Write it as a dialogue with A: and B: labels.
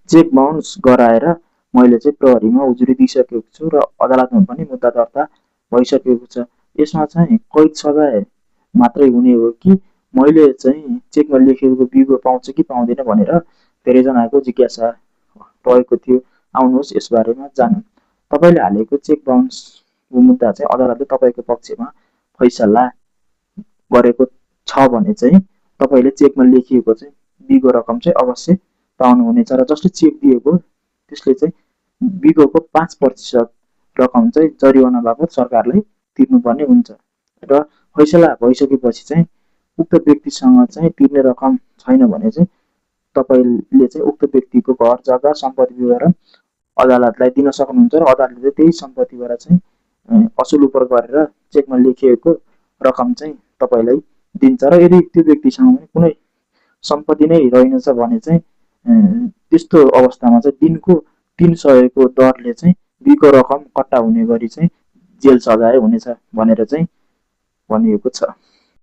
A: Check bounce गराएर मैले चाहिँ प्रहरीमा उजुरी दिइसकेको छु र अदालतमा पनि मुद्दा दर्ता भइसकेको छ। यसमा चाहिँ कैद सजाय मात्रै हुने हो कि मैले चाहिँ चेकमा लेखिएको बिगो पाउँछ कि पाउँदैन भनेर धेरैजनाको जिज्ञासा रहेको थियो। आउनुहोस् यसबारेमा जानौँ। तपाईँले हालेको चेक बाउन्सको मुद्दा चाहिँ अदालतले तपाईँको पक्षमा फैसला गरेको छ भने चाहिँ तपाईँले चेकमा लेखिएको चाहिँ बिगो रकम चाहिँ अवश्य पाउनुहुनेछ र जसले चेक दिएको त्यसले चाहिँ बिगोको 5% रकम चाहिँ जरिवाना बापत सरकारलाई तिर्नुपर्ने हुन्छ र फैसला भइसकेपछि चाहिँ उक्त व्यक्तिसँग चाहिँ तिर्ने रकम छैन भने चाहिँ तपाईँले चाहिँ उक्त व्यक्तिको घर जग्गा सम्पत्ति विवरण अदालतलाई दिन सक्नुहुन्छ र अदालतले त्यही सम्पत्तिबाट चाहिँ असुल उपर गरेर चेकमा लेखिएको रकम चाहिँ तपाईँलाई दिन्छ र यदि त्यो व्यक्तिसँग कुनै सम्पत्ति नै रहेनछ भने चाहिँ त्यस्तो अवस्थामा चाहिँ दिनको 300 को दरले चाहिँ बिगो रकम कट्टा हुने गरी चाहिँ जेल सजाय हुनेछ भनेर चाहिँ भनिएको छ।